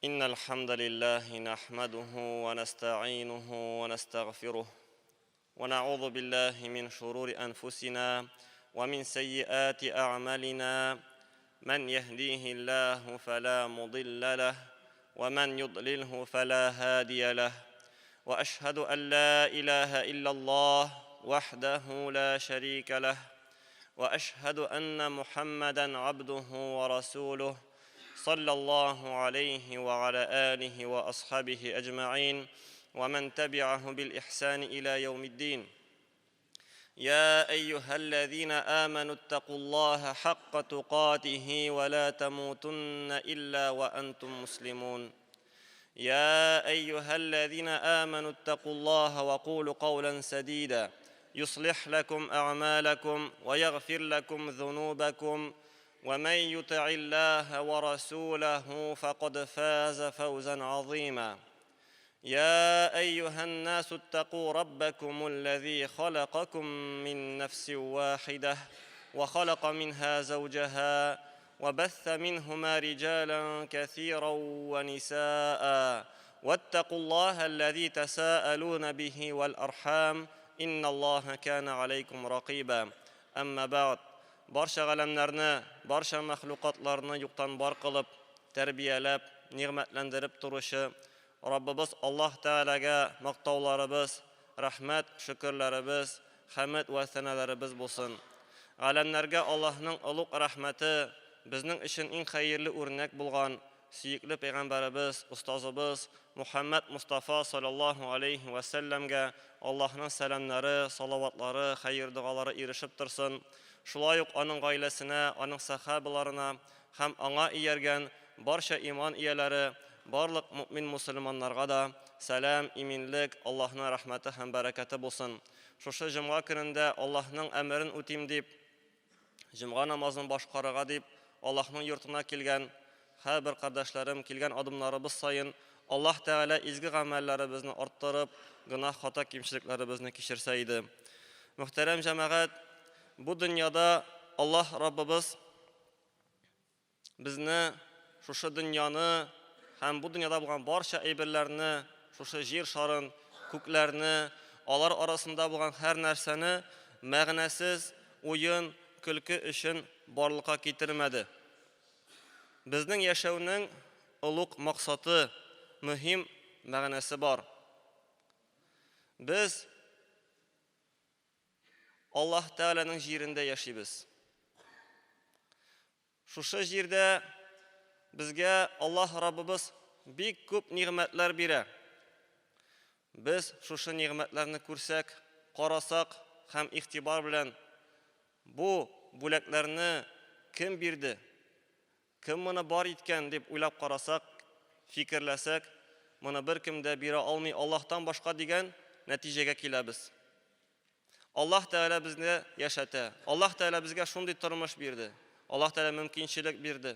إن الحمد لله نحمده ونستعينه ونستغفره ونعوذ بالله من شرور أنفسنا ومن سيئات أعمالنا من يهديه الله فلا مضل له ومن يضلله فلا هادي له وأشهد أن لا إله إلا الله وحده لا شريك له وأشهد أن محمدا عبده ورسوله صلى الله عليه وعلى آله وأصحابه أجمعين ومن تبعه بالإحسان إلى يوم الدين يا أيها الذين آمنوا اتقوا الله حق تقاته ولا تموتن إلا وأنتم مسلمون يا أيها الذين آمنوا اتقوا الله وقولوا قولا سديدا يصلح لكم أعمالكم ويغفر لكم ذنوبكم ومن يطع الله ورسوله فقد فاز فوزا عظيما يا أيها الناس اتقوا ربكم الذي خلقكم من نفس واحدة وخلق منها زوجها وبث منهما رجالا كثيرا ونساء واتقوا الله الذي تساءلون به والأرحام إن الله كان عليكم رقيبا أما بعد Барча галәмнәрне, барча мәхлукатларны юктан бар кылып, тәрбияләп, нигъмәтләндереп торучы Раббыбыз Аллаһ Тәгаләгә мактауларыбыз, рәхмәт, шөкерләребез, хәмед вә сәналәребез булсын. Галәмнәргә Аллаһның олуг рәхмәте, безнең өчен иң хәерле үрнәк булган сөекле пәйгамбәребез, остазыбыз Мухәммәд Мостафа салләллаһу аләйһи вә сәлләмгә Аллаһның сәламнәре, салаватлары, хәер-догалары ирешеп торсын. Шулай ук аның гаиләсенә, аның сәхабаларына һәм аңа ияргән барча иман ияләре, барлык мөэмин-мөселманнарга да сәлам, иминлек, Аллаһның рәхмәте һәм бәрәкәте булсын. Шушы җомга көнендә Аллаһның әмерен үтим дип, җомга намазын башкарырга дип Аллаһның йортына килгән һәрбер кардәшләрем, килгән адымнарыбыз саен Аллаһ Тәгалә изге гамәлләребезне арттырып, гөнаһ-хата кимчелекләребезне кичерсә иде. Мөхтәрәм җәмәгать, бу дөньяда Аллаһ Раббыбыз Безне шушы дөньяны һәм бу дөньяда булган барча әйберләрне, шушы җир шарын, күкләрне, алар арасында булган һәр нәрсәне мәгънәсез уен, көлке өчен барлыкка китермәде. Безнең яшәүнең олуг максаты, мөһим мәгънәсе бар. Без Аллаһ Тәгаләнең җирендә яшибез. Шушы җирдә безгә Аллаһ Раббыбыз бик күп нигъмәтләр бирә. Без шушы нигъмәтләрне күрсәк, карасак һәм игътибар белән бу бүләкләрне кем бирде, кем моны бар иткән дип уйлап карасак, фикерләсәк, моны беркем дә бирә алмый Аллаһтан башка дигән нәтиҗәгә киләбез. Аллаһ Тәгалә безне яшәтә. Аллаһ Тәгалә безгә шундый тормыш бирде. Аллаһ Тәгалә мөмкинчелек бирде.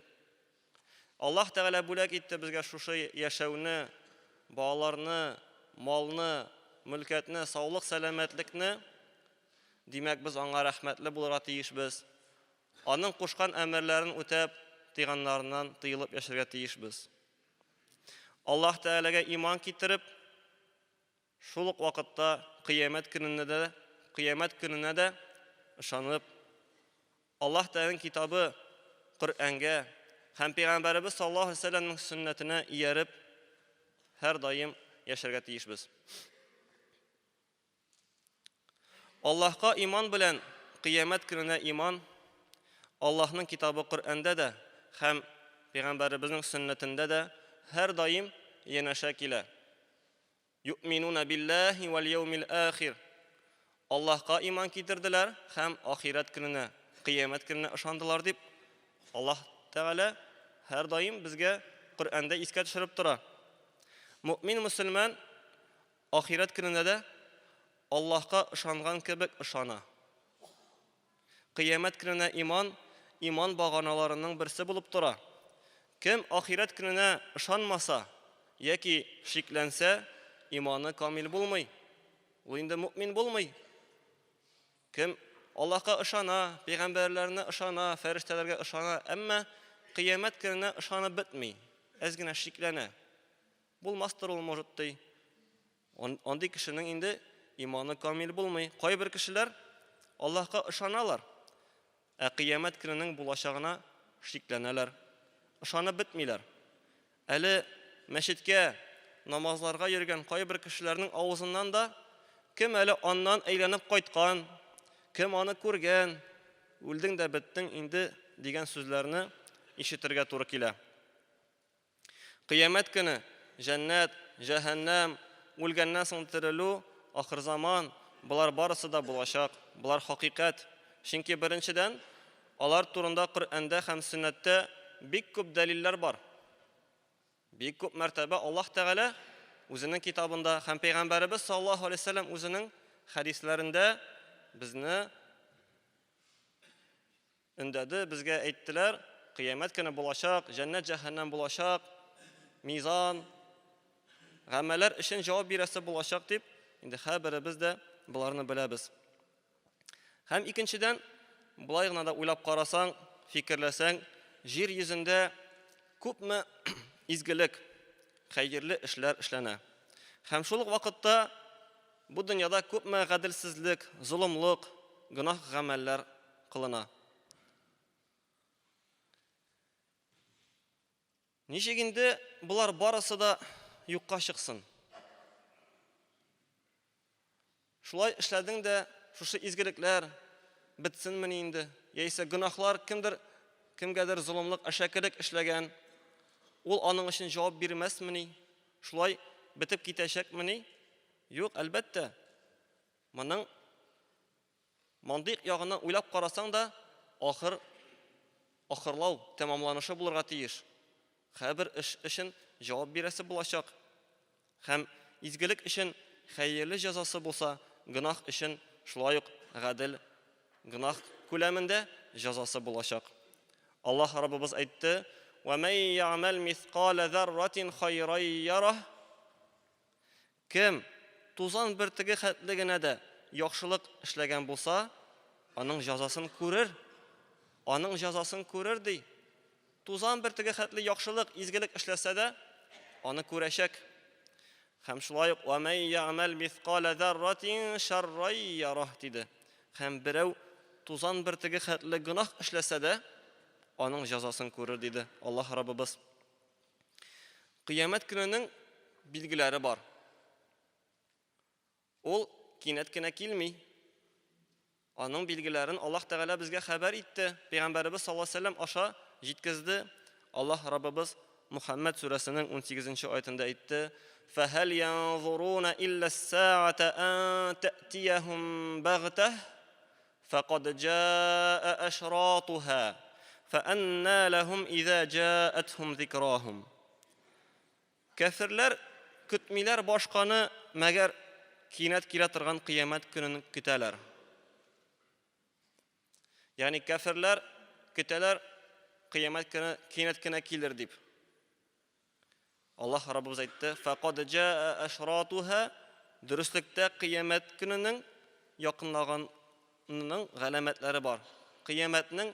Аллаһ Тәгалә бүләк итте безгә шушы яшәүне, балаларны, малны, мөлкәтне, саулык, сәламәтлекне. Димәк, без аңа рәхмәтле булырга тиешбез. Аның кушкан әмерләрен үтәп, тыйганнарыннан тыелып яшәргә тиешбез. Аллаһ Тәгаләгә иман китереп, Шул ук вакытта кыямәт көненә дә, кыямәт көненә дә ышанып, Аллаһ Тәгаләнең китабы Коръәнгә һәм пәйгамбәребез саллаллаһу алейһи вәсәлләмнең сөннәтенә ияреп һәрдаим яшәргә тиешбез. Аллаһка иман белән кыямәт көненә иман Аллаһның китабы Коръәндә дә һәм пәйгамбәребезнең сөннәтендә дә һәрдаим янәшә килә. Юъминуна биллаһи вәл яумил ахир. Аллаһка иман китерделәр һәм ахирәт көненә, кыямәт көненә ышандылар дип Аллаһ Тәгалә һәрдаим безгә Коръәндә искә төшереп тора. Мөэмин мөселман ахирәт көненә дә Аллаһка ышанган кебек ышана. Кыямәт көненә иман, иман баганаларының берсе булып тора. Кем ахирәт көненә ышанмаса яки шикләнсә, иманы камил булмый. Ул инде мөэмин булмый. Кем Аллаһка ышана, пәйгамбәрләренә ышана, фәрештәләргә ышана, әмма кыямәт көненә ышанып бетми. әз генә шикләнә. Булмастыр ул, может, ди. Андый кешенең инде иманы камил булмый. Кайбер кешеләр Аллаһка ышаналар, ә кыямәт көненең булачагына шикләнәләр. Ышанып бетмиләр. Әле мәчеткә намазларга йөргән кайбер кешеләрнең авызыннан да кем әле аннан әйләнеп кайткан, кем аны күргән, үлдең дә беттең инде дигән сүзләрне ишетергә туры килә. Кыямәт көне, җәннәт, җәһәннәм, үлгәннән соң терелү, ахырзаман, болар барысы да булачак, болар хакыйкать. Чөнки беренчедән, алар турында Коръәндә һәм сөннәттә бик күп дәлилләр бар. Бик күп мәртәбә Аллаһ Тәгалә үзенең китабында һәм пәйгамбәребез саллаллаһу алейһи вәсәлләм үзенең хәдисләрендә безне Өндәде, безгә әйттеләр, кыямәт көне булачак, җәннәт җәһәннәм булачак, мизан, гамәлләр өчен җавап бирәсе булачак дип, инде һәрберебез дә боларны беләбез. Һәм икенчедән, болай гына да уйлап карасаң, фикерләсәң, җир йөзендә күпме изгелек, хәерле эшләр эшләнә. Һәм шул ук вакытта бу дөньяда күпме гаделсезлек, золымлык, гөнаһ гамәлләр кылына. Ничек инде болар барысы да юкка чыксын? Шулай эшләдең дә, шушы изгелекләр бетсенмени инде? Яисә гөнаһлар кемдер кемгәдер золымлык, әшәкелек эшләгән, ул аның өчен җавап бирмәсмени? Шулай бетеп китәчәкмени? Юк, әлбәттә. Моның мантыйк ягыннан уйлап карасаң да, ахыр ахырлау, тәмамланышы булырга тиеш. Һәрбер эш өчен җавап бирәсе булачак. Һәм изгелек өчен хәерле җәзасы булса, гөнаһ өчен шулай ук гадел гөнаһ күләмендә җәзасы булачак. Аллаһ Раббыбыз әйтте: "Ва ман я'мәл мисқала зарратин хайран ярах" Кем тузан бөртеге хәтле генә дә яхшылык эшләгән булса, аның җәзасын күрер. Аның җәзасын күрер ди. Тузан бөртеге хәтле яхшылык, изгелек эшләсә дә, аны күрәчәк. Һәм шулай ук ва ман я'мәл мисқала зарратин шарран ярах диде. Һәм берәү тузан бөртеге хәтле гөнаһ эшләсә дә, аның җәзасын күрер диде Аллаһ Раббыбыз. Кыямәт көненең билгеләре бар. Ул кинәт кенә килми. Аның билгеләрен Аллаһ Тәгалә безгә хәбәр итте, Пәйгамбәребез саллаллаһу алейһи вәсәлләм аша җиткезде. Аллаһ Раббыбыз Мухаммәд сүрәсенең 18 нче аятендә әйтте: "Фәһәл янзуруна илля ас-саата ан тәтияһум багтаһ, фәкад җаа әшратуһа, фәанна ләһум иза җаатһум зикраһум." Кәферләр көтмиләр башканы, мәгәр кинәт килә торган кыямәт көнен көтәләр. Ягъни кәферләр көтәләр кыямәт көне кинәт кенә килер дип. Аллаһ Раббыбыз әйтте: "Фақад җаа ашратуха" Дөреслектә кыямәт көненең якынлаганының галәмәтләре бар. Кыямәтнең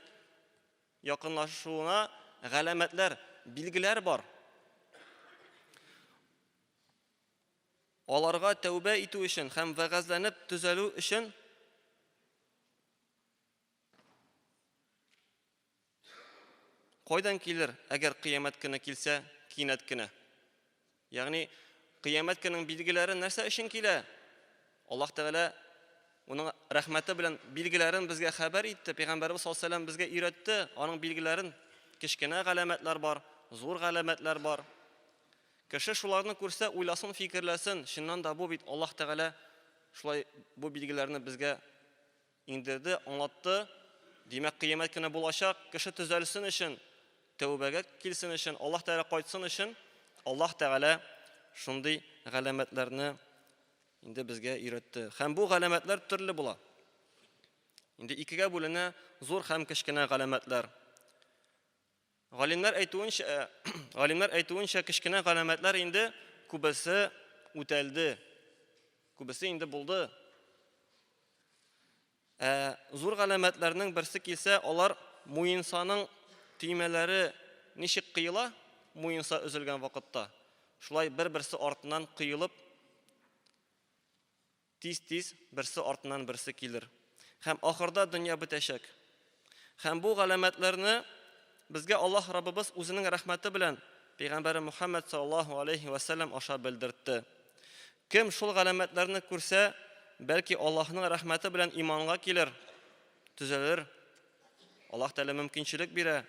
Якынлашуына галәмәтләр, билгеләр бар. Аларга тәүбә итү өчен һәм вәгазьләнеп төзәлү өчен кайдан килер, әгәр кыямәт көне килсә, кинәт кенә? Ягъни кыямәт көненең билгеләре нәрсә өчен килә? Аллаһ Тәгалә уның рәхмәте белән билгеләрен безгә хәбәр итте. Пәйгамбәрбез саллаллаһу алейһи безгә өйрәтте. Аның билгеләрен кечкенә галәмәтләр бар, зур галәмәтләр бар. Кеше шуларны күрсә, уйласын, фикерләсен. Чыннан да бу бит Аллаһ Тәгалә шулай бу билгеләрне безгә Иңдерде, аңлатты. Димәк, кыямәт көне булачак. Кеше төзәлсен өчен, тәүбәгә килсен өчен, Аллаһ Тәгалә кайтсын өчен, Аллаһ Тәгалә шундый галәмәтләрне инде безгә өйрәтте. Һәм бу галәмәтләр төрле була. Инде икегә бүленә зур һәм кечкенә галәмәтләр. Галимнәр әйтүенчә, галимнәр әйтүенчә, кечкенә галәмәтләр инде күбесе үтәлде. Күбесе инде булды. Ә зур галәмәтләрнең берсе килсә, алар муенсаның төймәләре ничек кыела? муенса өзелгән вакытта. Шулай бер-берсе артыннан коелып, тиз-тиз берсе артыннан берсе килер. Һәм ахырда дөнья бетәчәк. Һәм бу галәмәтләрне безгә Аллаһ Раббыбыз үзенең рәхмәте белән пәйгамбәре Мухаммәд саллаллаһу алейһи вә сәлләм аша белдертте. Кем шул галәмәтләрне күрсә, бәлки Аллаһның рәхмәте белән иманга килер, төзәлер. Аллаһ Тәгалә мөмкинчелек бирә.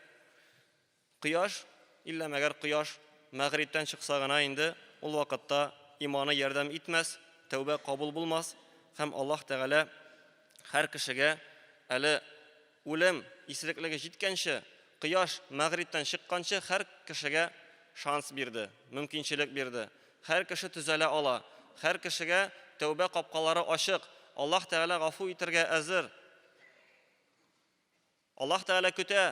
Кояш, иллә мәгәр кояш мәгърибтән чыкса гына инде, ул вакытта иманы ярдәм итмәс, тәүбә кабул булмас һәм Аллаһ Тәгалә һәр кешегә әле үлем исереклеге җиткәнче, кояш мәгърибтән чыкканчы һәр кешегә шанс бирде, мөмкинчелек бирде. Һәр кеше төзәлә ала, һәр кешегә тәүбә капкалары ачык, Аллаһ Тәгалә гафу итәргә әзер. Аллаһ Тәгалә көтә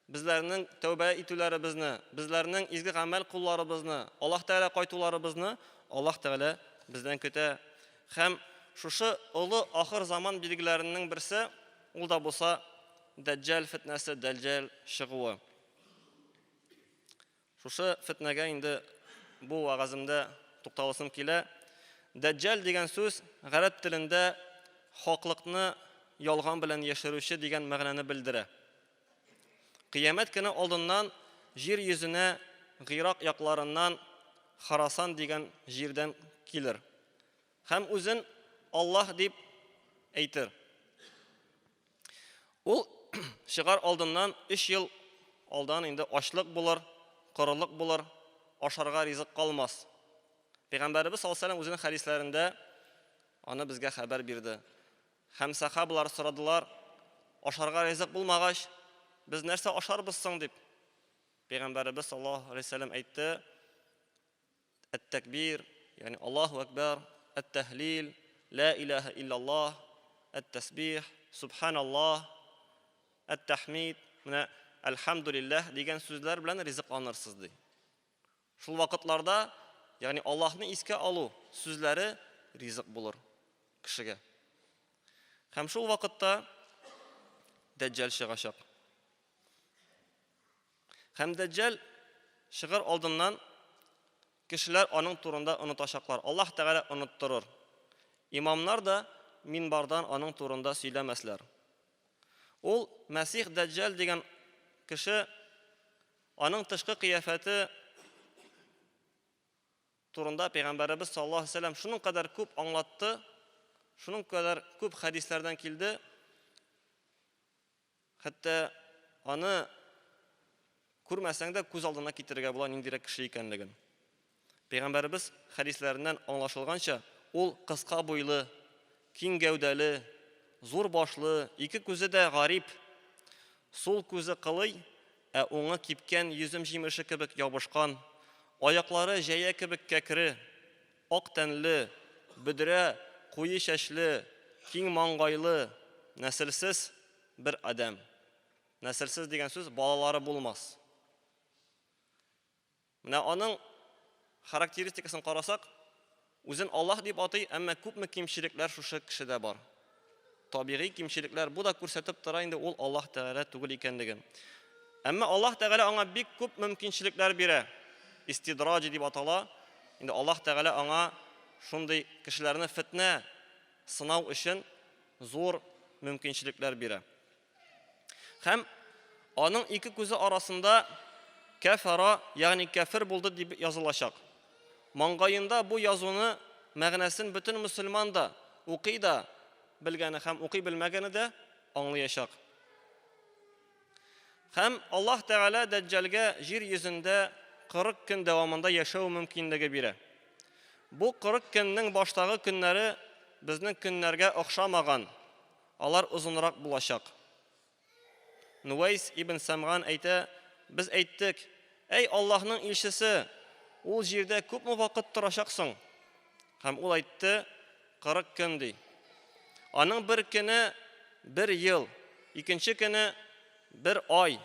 безләрнең тәүбә итүләребезне, безләрнең изге гамәл кылуларыбызны, Аллаһ Тәгалә кайтуларыбызны Аллаһ Тәгалә бездән көтә. Һәм шушы олы ахыр заман билгеләренең берсе, ул да булса Дәҗҗал фитнәсе, Дәҗҗал чыгуы. Шушы фетнәгә инде бу вәгаземдә тукталасым килә. Дәҗҗал дигән сүз гарәп телендә хаклыкны ялган белән яшерүче дигән мәгънәне белдерә. Кыямәт көне алдыннан җир йөзенә Гыйрак якларыннан Харасан дигән җирдән килер. Һәм үзен Аллаһ дип әйтер. Ул чыгар алдыннан өч ел алдан инде ачлык булыр, корылык булыр, ашарга ризык калмас. Пәйгамбәребез саллаллаһу алейһи үзенең хәдисләрендә аны безгә хәбәр бирде. Һәм сахабалар сорадылар, ашарга ризык булмагач, без нәрсә ашарбыз соң дип. Пәйгамбәребез саллаллаһу алейһи вәсәлләм әйтте, Әт-тәкбир, ягъни Аллаһу әкбәр, әт-тәһлил, лә илаһә илляллаһ, әт-тәсбих, субханаллаһ, әт-тәхмид, менә әлхәмдүлилләһ дигән сүзләр белән ризыкланырсыз, ди. Шул вакытларда, ягъни Аллаһны искә алу сүзләре ризык булыр кешегә. Һәм шул вакытта Дәҗҗал чыгачак. Һәм Дәҗҗал чыгар алдыннан кешеләр аның турында онытачаклар. Аллаһ Тәгалә оныттырыр. Имамнар да минбардан аның турында сөйләмәсләр. Ул Мәсих Дәҗҗал дигән кеше, аның тышкы кыяфәте турында пәйгамбәребез саллаллаһу алейһи вәсәлләм шуның кадәр күп аңлатты, шуның кадәр күп хәдисләрдән килде. Хәтта аны күрмәсәң дә күз алдына китерергә була ниндирәк кеше икәнлеген. Пәйгамбәребез хәдисләреннән аңлашылганча, ул кыска буйлы, киң гәүдәле, зур башлы, ике күзе дә гарип, сул күзе кылый, ә уңы кипкән йөзем җимеше кебек ябышкан, аяклары җәя кебек кәкре, ак тәнле, бөдрә, куе чәчле, киң маңгайлы, нәселсез бер адәм. Нәселсез дигән сүз балалары булмас. Менә аның характеристикасын карасак, үзен Аллаһ дип атый, әмма күпме кимчелекләр шушы кешедә бар. Табигый кимчелекләр, бу да күрсәтеп тора инде ул Аллаһ Тәгалә түгел икәнлеген. Әмма Аллаһ Тәгалә аңа бик күп мөмкинчелекләр бирә. Истидраҗи дип атала. Инде Аллаһ Тәгалә аңа шундый кешеләрне фетнә сынау өчен зур мөмкинчелекләр бирә. Һәм аның ике күзе арасында кәфара, ягъни кәфер булды дип язылачак. Маңгаенда бу язуны мәгънәсен бөтен мөселман да, укый да белгәне һәм укый белмәгәне дә аңлыячак. Һәм Аллаһ Тәгалә Дәҗҗалгә җир йөзендә 40 көн дәвамында яшәү мөмкинлеге бирә. Бу 40 көннең баштагы көннәре безнең көннәргә охшамаган, алар озынрак булачак. Нувәйс ибн Сәмган әйтә, Без әйттек, Әй Аллаһның илчесе, ул җирдә күпме вакыт торачак соң? Һәм ул әйтте, 40 көн, ди. Аның бер көне бер ел, икенче көне бер ай,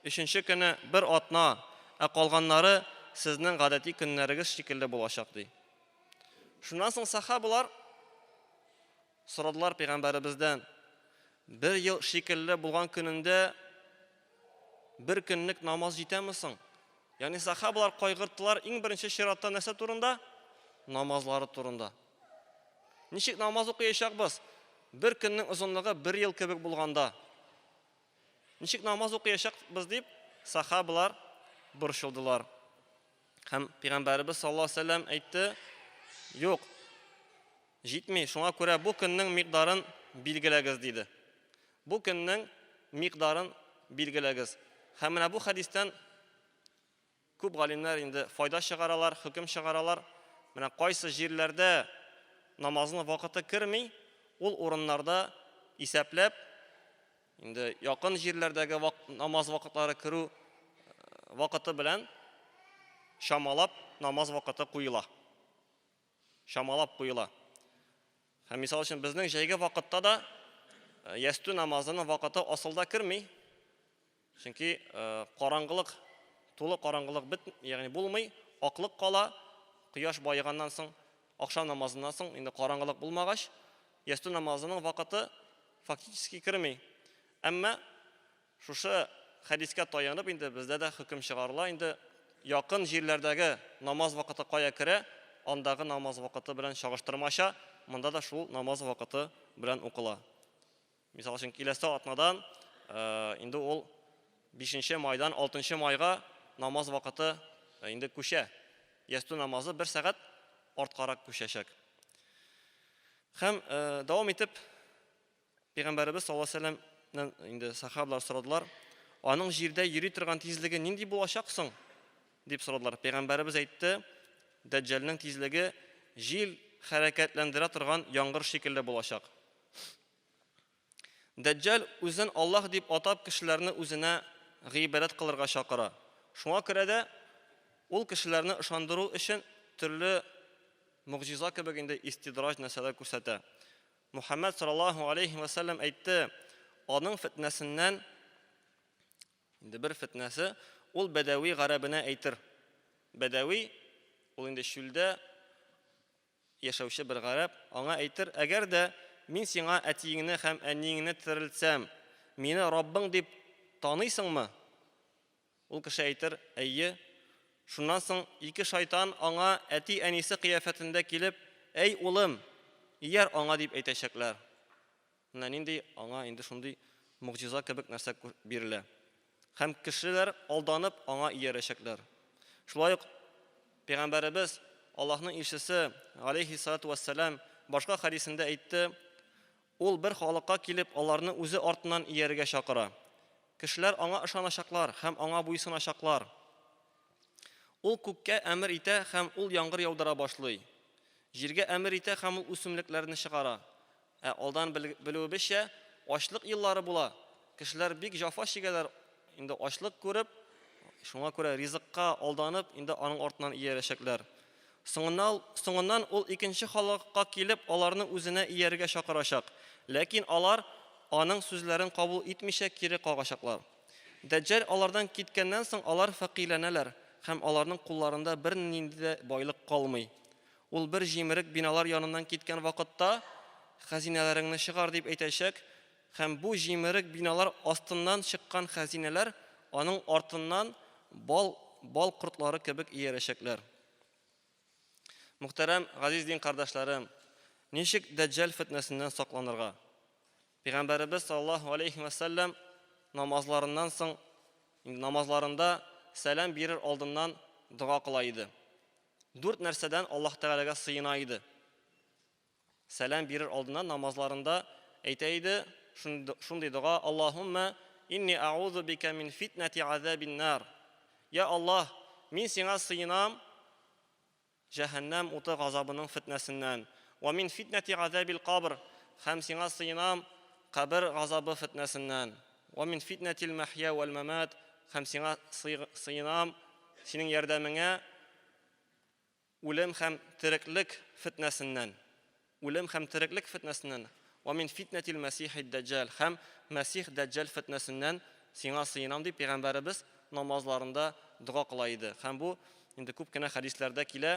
өченче көне бер атна, ә калганнары сезнең гадәти көннәрегез шикелле булачак, ди. Шуннан соң сахабалар Сорадылар пәйгамбәребездән, Бер ел шикелле булган көнендә бер көнлек намаз җитәме соң? Ягъни сахабалар кайгырттылар иң беренче чиратта нәрсә турында? Намазлары турында. Ничек намаз укыячакбыз? Бер көннең озынлыгы бер ел кебек булганда. Ничек намаз укыячакбыз дип сахабалар борчылдылар. Һәм пәйгамбәребез саллаллаһу алейһи вәсәлләм әйтте, юк, җитми, шуңа күрә бу көннең микъдарын билгеләгез диде. Бу көннең микъдарын билгеләгез. Һәм менә бу хәдистән күп галимнәр инде файда чыгаралар, хөкем чыгаралар. Менә кайсы җирләрдә намазның вакыты керми, ул урыннарда исәпләп, инде якын җирләрдәге намаз вакытлары керү вакыты белән чамалап намаз вакыты куела. Чамалап куела. Һәм мисал өчен безнең җәйге вакытта да ястү намазының вакыты асылда керми. Чөнки караңгылык, тулы караңгылык бет, ягъни булмый, аклык кала, кояш баеганнан соң, ахшам намазыннан соң инде караңгылык булмагач, ястү намазының вакыты фактически керми. Әмма шушы хәдискә таянып инде бездә дә хөкем чыгарыла, инде якын җирләрдәге намаз вакыты кая керә, андагы намаз вакыты белән чагыштырмача, монда да шул намаз вакыты белән укыла. Мисал өчен, киләсе атнадан инде ул 5 майдан 6 майга намаз вакыты инде күчә. Ястү намазы бер сәгать арткарак күчәчәк. Һәм дәвам итеп Пәйгамбәребез саллаллаһу алейһи вәсәлләмнән инде сахабалар сорадылар, аның җирдә йөри торган тизлеге нинди булачак соң? дип сорадылар. Пәйгамбәребез әйтте, Дәҗҗалның тизлеге җил хәрәкәтләндерә торган яңгыр шикелле булачак. Дәҗҗал үзен Аллаһ дип атап кешеләрне үзенә гыйбадәт кылырга чакыра. Шуңа күрә дә ул кешеләрне ышандыру өчен төрле могҗиза кебек инде истидраҗ нәрсәләр күрсәтә. Мухәммәд саллаллаһу алейһи вә сәлләм әйтте, аның фетнәсеннән инде бер фетнәсе, ул бәдәви гарәбенә әйтер. Бәдәви, ул инде чүлдә яшәүче бер гарәп, аңа әйтер, әгәр дә мин сиңа әтиеңне һәм әниеңне терелтсәм, мине Раббың дип таныйсыңмы? Ул кеше әйтер, Әйе. Шуннан соң ике шайтан аңа әти-әнисе кыяфәтендә килеп, Әй, улым, ияр аңа, дип әйтәчәкләр. Менә нинди аңа инде шундый могҗиза кебек нәрсә бирелә. Һәм кешеләр алданып аңа иярәчәкләр. Шулай ук Пәйгамбәребез, Аллаһның илчесе, галәйһиссалату вәссәлам, башка хәдисендә әйтте, Ул бер халыкка килеп, аларны үзе артыннан иярергә чакыра. Кешеләр аңа ышаначаклар һәм аңа буйсыначаклар. Ул күккә әмер итә һәм ул яңгыр яудыра башлый. Җиргә әмер итә һәм ул үсемлекләрне чыгара. Ә алдан белүебезчә, ачлык еллары була. Кешеләр бик җафа чигәләр, инде ачлык күреп, шуңа күрә ризыкка алданып, инде аның артыннан иярәчәкләр. Соңыннан, соңыннан ул икенче халыкка килеп, аларны үзенә иярергә чакырачак. Ләкин алар аның сүзләрен кабул итмичә кире кагачаклар. Дәҗҗал алардан киткәннән соң алар фәкыйрьләнәләр һәм аларның кулларында бернинди дә байлык калмый. Ул бер җимерек биналар яныннан киткән вакытта, Хәзинәләреңне чыгар, дип әйтәчәк, һәм бу җимерек биналар астыннан чыккан хәзинәләр аның артыннан бал, бал кортлары кебек иярәчәкләр. Мөхтәрәм газиз дин кардәшләрем, ничек Дәҗҗал фетнәсеннән сакланырга? Пәйгамбәребез саллаллаһу алейхи ва сәлләм намазларыннан соң, намазларында сәлам бирер алдыннан дога кыла иде. Дүрт нәрсәдән Аллаһ Тәгаләгә сыена иде. Сәлам бирер алдыннан намазларында әйтә иде шундый дога, Аллаһуммә инни аузу бика мин фитнәти азабин нар. Я Аллаһ, мин сиңа сыенам җәһәннәм уты газабының фетнәсеннән. Ва мин фитнәти азабил кабр. Һәм сиңа сыенам кабер газабы фетнәсеннән. Ва мин фитнәтил махья вәл мамат. Һәм сиңа сыенам синең ярдәмеңә Үлем һәм тереклек фетнәсеннән. Үлем һәм тереклек фетнәсеннән. Вә мин фитнәтил мәсихид дәҗҗал. Һәм Мәсих дәҗҗал фетнәсеннән сиңа сыенам, дип пәйгамбәребез намазларында дога кыла иде. Һәм бу инде күп кенә хәдисләрдә килә.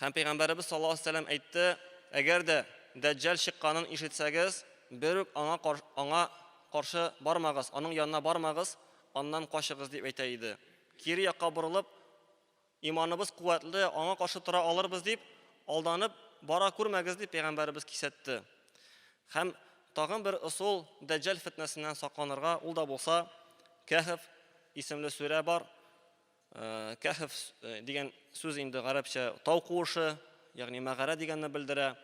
Һәм пәйгамбәребез саллаллаһу алейһи вәсәлләм әйтте, әгәр дә дәҗҗал чыкканын ишетсәгез, бер үк аңа аңа каршы бармагыз, аның янына бармагыз, аннан качыгыз, дип әйтә иде. Кире якка борылып, иманыбыз куәтле, аңа каршы тора алырбыз дип, алданып бара күрмәгез, дип пәйгамбәребез кисәтте. Һәм тагын бер ысул Дәҗҗал фетнәсеннән сакланырга, ул да булса Кәһф исемле сүрә бар. Кәһф дигән сүз инде гарәпчә тау куышы, ягъни мәгарә дигәнне белдерә.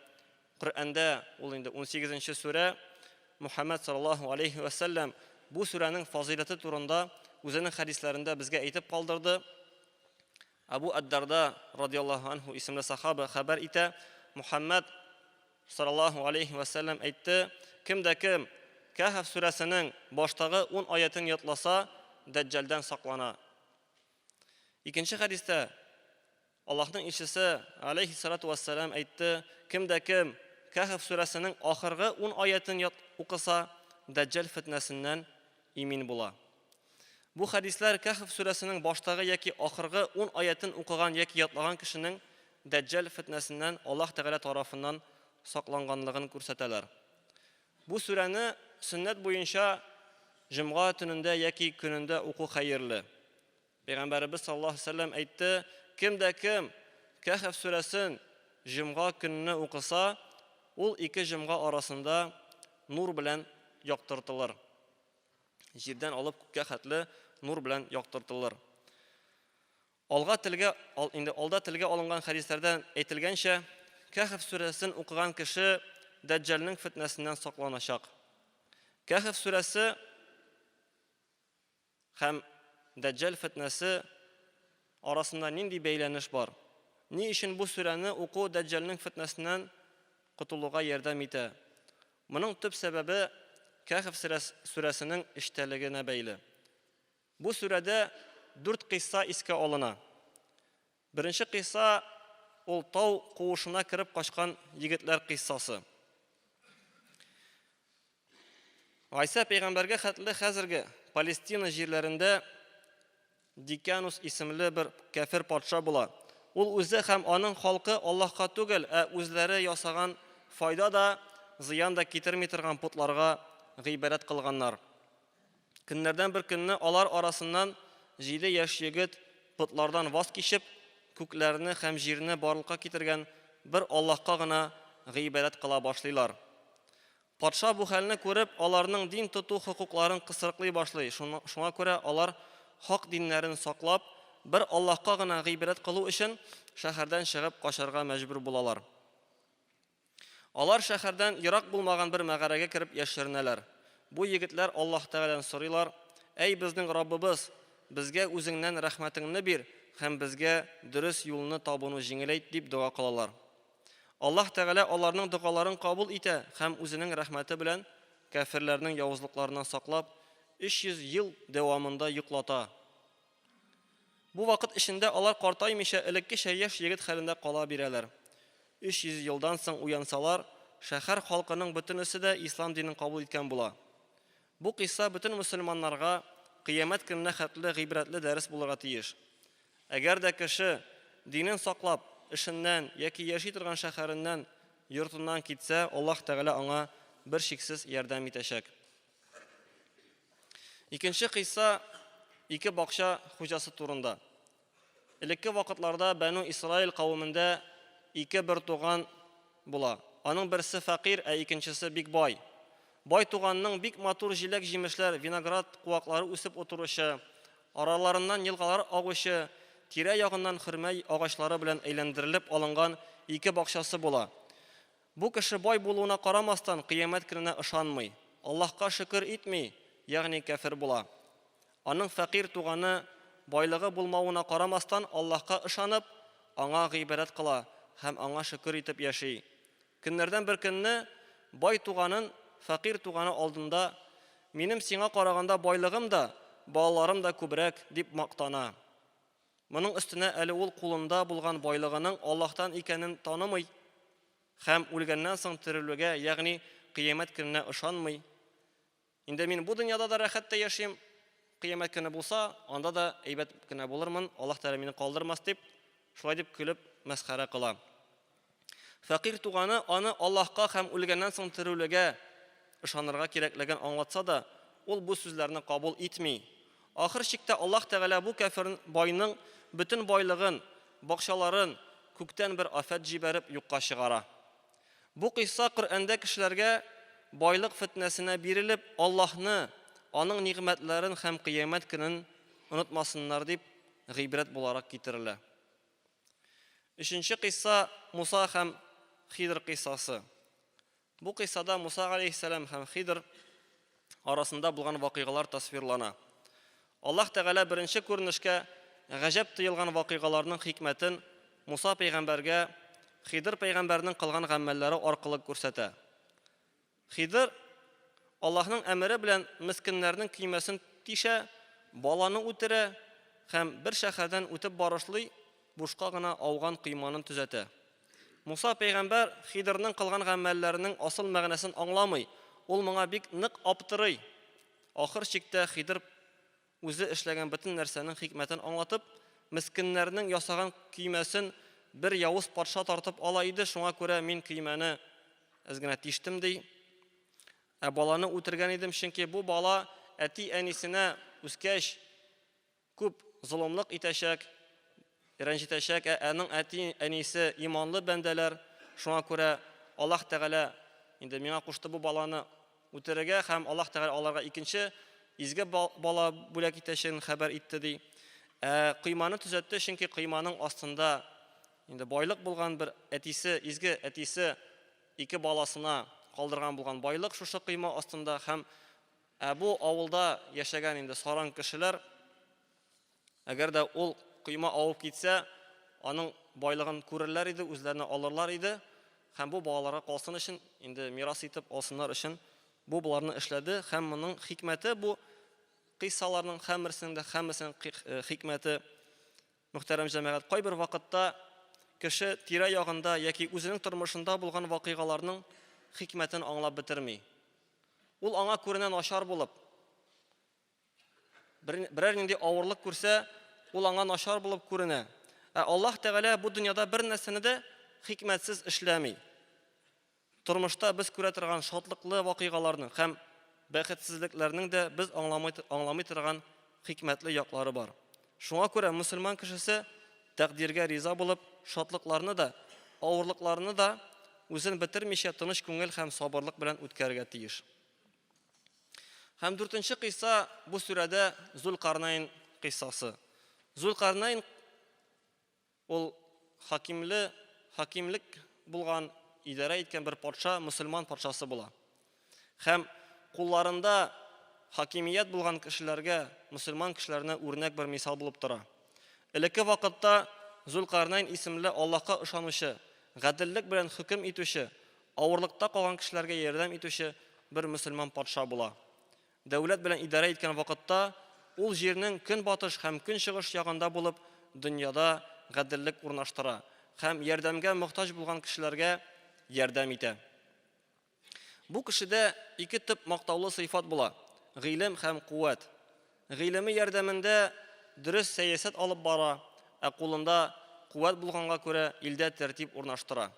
Коръәндә ул инде 18 нче сүрә. Мухаммад саллаллаһу алейхи ва сәлләм бу сүрәнең фазыйләте турында үзенең хәдисләрендә безгә әйтеп калдырды. Абу Ад-Дарда радиаллаһу анху исемле сахаба хәбәр итә, Мухаммад саллаллаһу алейхи ва сәлләм әйтте, кем дә кем Кәһф сүрәсенең баштагы 10 аятен ятласа, Дәҗҗалдән саклана. Икенче хәдистә Аллаһның илчесе алейхиссалату вассалам әйтте, кем дә кем Кәһф сүрәсенең ахыргы 10 аятен ят укыса, Дәҗҗал фетнәсеннән имин була. Бу хәдисләр Кәһф сүрәсенең баштагы яки ахыргы 10 аятен укыган яки ятлаган кешенең Дәҗҗал фетнәсеннән Аллаһ Тәгалә тарафыннан сакланганлыгын күрсәтәләр. Бу сүрәне сөннәт буенча җомга төнендә яки көнендә уку хәерле. Пәйгамбәребез саллаллаһу алейһи вәсәлләм әйтте, кем дә кем Кәһф сүрәсен җомга көнне укыса, ул ике җомга арасында нур белән яктыртылыр. Җирдән алып күккә хәтле нур белән яктыртылыр. Алга телгә, инде алда телгә алынган хәдисләрдән әйтелгәнчә, Кәһф сүрәсен укыган кеше Дәҗҗалнең фетнәсеннән сакланачак. Кәһф сүрәсе һәм Дәҗҗал фетнәсе арасында нинди бәйләнеш бар? Ни өчен бу сүрәне уку Дәҗҗалнең фетнәсеннән котылуга ярдәм итә? Моның төп сәбәбе Кәһф сүрәсенең эчтәлегенә бәйле. Бу сүрәдә дүрт кыйсса искә алына. Беренче кыйсса ул тау куышына кереп качкан егетләр кыйссасы. Гайсә пәйгамбәргә хәтле хәзерге Палестина җирләрендә Дикянус исемле бер кәфер патша була. Ул үзе һәм аның халкы Аллаһка түгел, ә үзләре ясаган файда да, зыян да китерми торган потларга гыйбадәт кылганнар. Көннәрдән бер көнне алар арасыннан җиде яшь егет потлардан ваз кичеп, күкләрне һәм җирне барлыкка китергән бер Аллаһка гына гыйбадәт кыла башлыйлар. Патша бу хәлне күреп, аларның дин тоту хокукларын кысрыклый башлый, шуңа күрә алар хак диннәрен саклап, бер Аллаһка гына гыйбадәт кылу өчен шәһәрдән чыгып качарга мәҗбүр булалар. Алар шәһәрдән ерак булмаган бер мәгарәгә кереп яшеренәләр. Бу егетләр Аллаһ Тәгаләдән сорыйлар, Әй безнең Раббыбыз, безгә үзеңнән рәхмәтеңне бир һәм безгә дөрес юлны табуны җиңеләйт, дип дога кылалар. Аллаһ Тәгалә аларның догаларын кабул итә һәм үзенең рәхмәте белән кяферләрнең явызлыкларыннан саклап, 300 ел дәвамында йоклата. Бу вакыт эчендә алар картаймыйча элеккечә яшь егет хәлендә кала бирәләр. 300 елдан соң уянсалар, шәһәр халкының бөтенесе дә ислам динен кабул иткән була. Бу кыйсса бөтен мөселманнарга кыямәт көненә хәтле гыйбрәтле дәрес булырга тиеш. Әгәр дә кеше динен саклап, эшеннән яки яши торган шәһәреннән, йортыннан китсә, Аллаһ Тәгалә аңа бершиксез ярдәм итәчәк. Икенче кыйсса ике бакча хуҗасы турында. Элекке вакытларда Бәну Исраил кавемендә ике бер туган була. Аның берсе фәкыйрь, ә икенчесе бик бай. Бай туганның бик матур җиләк-җимешләр, виноград куаклары үсеп утыручы, араларыннан елгалар агучы, тирә-ягыннан хөрмә агачлары белән әйләндерелеп алынган ике бакчасы була. Бу кеше бай булуына карамастан, кыямәт көненә ышанмый, Аллаһка шөкер итми, ягъни кяфер була. Аның фәкыйрь туганы, байлыгы булмавына карамастан, Аллаһка ышанып, Аңа гыйбадәт кыла һәм Аңа шөкер итеп яши. Көннәрдән бер көнне бай туганын фәкыйрь туганы алдында, Минем сиңа караганда байлыгым да, балаларым да күбрәк, дип мактана. Моның өстенә әле ул кулында булган байлыгының Аллаһтан икәнен танымый һәм үлгәннән соң терелүгә, ягъни кыямәт көненә ышанмый. Инде мин бу дөньяда да рәхәттә яшим, кыямәт көне булса, анда да әйбәт кенә булырмын, Аллаһ Тәгалә мине калдырмас дип, шулай дип көлеп мәсхәрә кыла. Фәкыйрь туганы аны Аллаһка һәм үлгәннән соң терелүгә ышанырга кирәклеген аңлатса да, ул бу сүзләрне кабул итми. Ахыр чиктә Аллаһ Тәгалә бу кяфер байның бөтен байлыгын, бакчаларын күктән бер афәт җибәреп юкка чыгара. Бу кыйсса Коръәндә кешеләргә байлык фетнәсенә бирелеп, Аллаһны, Аның нигъмәтләрен һәм Кыямәт көнен онытмасыннар дип гыйбрәт буларак китерелә. Өченче кыйсса Муса һәм Хидр кыйссасы. Бу кыйссада Муса галәйһиссәлам һәм Хидр арасында булган вакыйгалар тасвирлана. Аллаһ Тәгалә беренче күренешкә гаҗәп тоелган вакыйгаларның хикмәтен Муса пәйгамбәргә Хидр пәйгамбәрнең кылган гамәлләре аркылы күрсәтә. Хидр Аллаһның әмере белән мескеннәрнең көймәсен тишә, баланы үтерә һәм бер шәһәрдән үтеп барышлый бушка гына ауган койманы төзәтә. Муса пәйгамбәр Хидырның кылган гамәлләренең асыл мәгънәсен аңламый, ул моңа бик нык аптырый. Ахыр чиктә Хидыр үзе эшләгән бөтен нәрсәнең хикмәтен аңлатып, мескеннәрнең ясаган көймәсен бер явыз патша тартып ала иде, шуңа күрә мин көймәне әз генә тиштем, ди. Ә баланы үтергән идем, чөнки бу бала әти-әнисенә үскәч Күп золымлык итәчәк, рәнҗетәчәк, ә аның әти-әнисе иманлы бәндәләр, шуңа күрә Аллаһ Тәгалә инде миңа кушты бу баланы үтерергә һәм Аллаһ Тәгалә аларга икенче изге бала бүләк итәчәген хәбәр итте, ди. Ә койманы төзәтте, чөнки койманың астында инде байлык булган бер әтисе, изге әтисе ике баласына калдырган булган байлык шушы койма астында һәм Ә бу авылда яшәгән инде саран кешеләр, әгәр дә ул койма авып китсә, аның байлыгын күрерләр иде, үзләренә алырлар иде. Һәм бу балаларга калсын өчен, инде мирас итеп алсыннар өчен бу боларны эшләде. Һәм моның хикмәте бу кыйссаларның һәммерсенең дә һәммәсенең хикмәте, мөхтәрәм җәмәгать, кайбер вакытта кеше тирә-ягында яки үзенең тормышында булган вакыйгаларның хикмәтен аңлап бетерми. Ул аңа күренә начар булып, берәр нинди авырлык күрсә, ул аңа начар булып күренә. Ә Аллаһ Тәгалә бу дөньяда бер нәрсәне дә хикмәтсез эшләми. Тормышта без күрә торган шатлыклы вакыйгаларның һәм бәхетсезлекләрнең дә без аңламый, аңламый торган хикмәтле яклары бар. Шуңа күрә мөселман кешесе тәкъдиргә риза булып, шатлыкларны да, авырлыкларны да үзен бетермичә тыныч күңел һәм сабырлык белән үткәрергә тиеш. Һәм дүртенче кыйсса бу сүрәдә Зулкарнайн кыйссасы. Зулкарнайн ул хакимле, хакимлек булган, идарә иткән бер патша, мөселман патшасы була. Һәм кулларында хакимият булган кешеләргә, мөселман кешеләренә үрнәк бер мисал булып тора. Элекке вакытта Зулкарнайн исемле Аллаһка ышанучы, гаделлек белән хөкем итүче, авырлыкта калган кешеләргә ярдәм итүче бер мөселман патша була. Дәүләт белән идарә иткән вакытта ул җирнең көнбатыш һәм көнчыгыш ягында булып, дөньяда гаделлек урнаштыра һәм ярдәмгә мохтаҗ булган кешеләргә ярдәм итә. Бу кешедә ике төп мактаулы сыйфат була, гыйлем һәм куәт. Гыйлеме ярдәмендә дөрес сәясәт алып бара, ә кулында куәт булганга күрә илдә тәртип урнаштыра.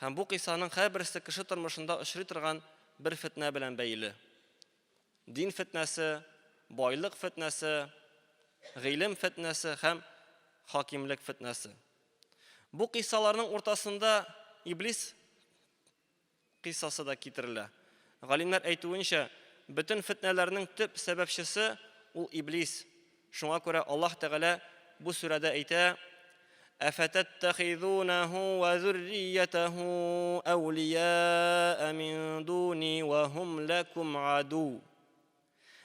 Һәм бу кыйссаның һәрберсе кеше тормышында очрый торган бер фетнә белән бәйле. Дин фетнәсе, байлык фетнәсе, гыйлем фетнәсе һәм хакимлек фетнәсе. Бу кыйссаларның уртасында иблис кыйссасы да китерелә. Галимнәр әйтүенчә, бөтен фетнәләрнең төп сәбәпчесе ул иблис. Шуңа күрә Аллаһ Тәгалә бу сүрәдә әйтә, Әфәтәттәхизунәһу вә зурриятәһу әүлияә мин дуни вә һум ләкум аду.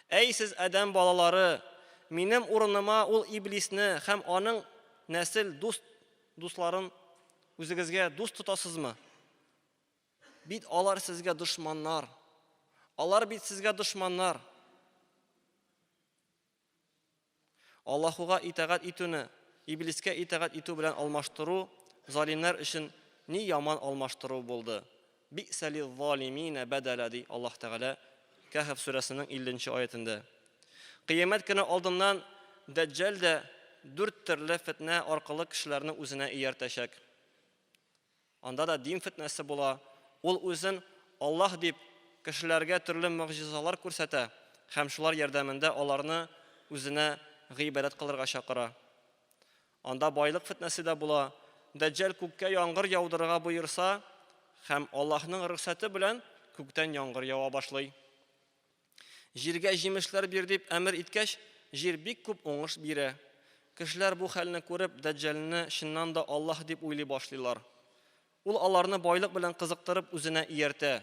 Әй сез адәм балалары, минем урыныма ул иблисне һәм аның нәсел дус дусларын үзегезгә дус тотасызмы? Бит алар сезгә дошманнар. Алар бит сезгә дошманнар. Аллаһуга итагать итүне Иблискә итагать итү белән алмаштыру залимнәр өчен ни яман алмаштыру булды. Би'сә лиззалимина бәдәлә, ди Аллаһ Тәгалә Кәһф сүрәсенең 50 нче аятендә. Кыямәт көне алдыннан Дәҗҗал дә дүрт төрле фетнә аркылы кешеләрне үзенә ияртәчәк. Анда да дин фетнәсе була. Ул үзен Аллаһ дип, кешеләргә төрле могҗизалар күрсәтә һәм шулар ярдәмендә аларны үзенә гыйбадәт кылырга чакыра. Анда байлык фетнәсе дә була. Дәҗҗал күккә яңгыр яудырырга боерса һәм Аллаһның рөхсәте белән күктән яңгыр ява башлый. Җиргә җимешләр бир дип әмер иткәч, җир бик күп уңыш бирә. Кешеләр бу хәлне күреп, Дәҗҗалне чыннан да Аллаһ дип уйлый башлыйлар. Ул аларны байлык белән кызыктырып үзенә ияртә.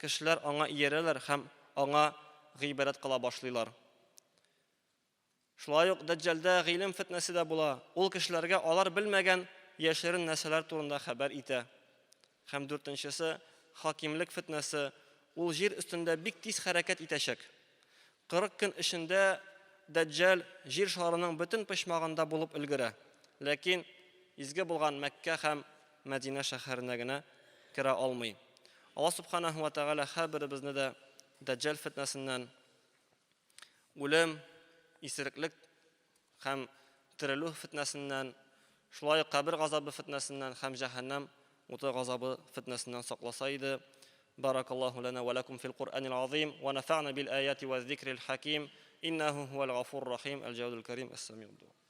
Кешеләр аңа иярәләр һәм аңа гыйбадәт кыла башлыйлар. Шулай ук Дәҗҗалдә гыйлем фетнәсе дә була. Ул кешеләргә алар белмәгән яшерен нәрсәләр турында хәбәр итә. Һәм дүртенчесе, хакимлек фетнәсе, ул җир өстендә бик тиз хәрәкәт итәчәк. 40 көн эчендә Дәҗҗал җир шарының бөтен почмагында булып өлгерә. Ләкин изге булган Мәккә һәм Мәдинә шәһәренә генә керә алмый. Алла Субханаһу ва Тәгалә һәрберебезне дә Дәҗҗал фетнәсеннән, үлем, исереклек һәм терелү фетнәсеннән, шулай ук кабер газабы фетнәсеннән һәм җәһәннәм уты газабы фетнәсеннән сакласа иде. Баракаллаһу лана ва лакум фил Куръанил азим ва нафa'на бил аяти ва зикрил хаким. Иннаху хуал гафур рахим, әл-җавадул карим, әс-самиуд дуа.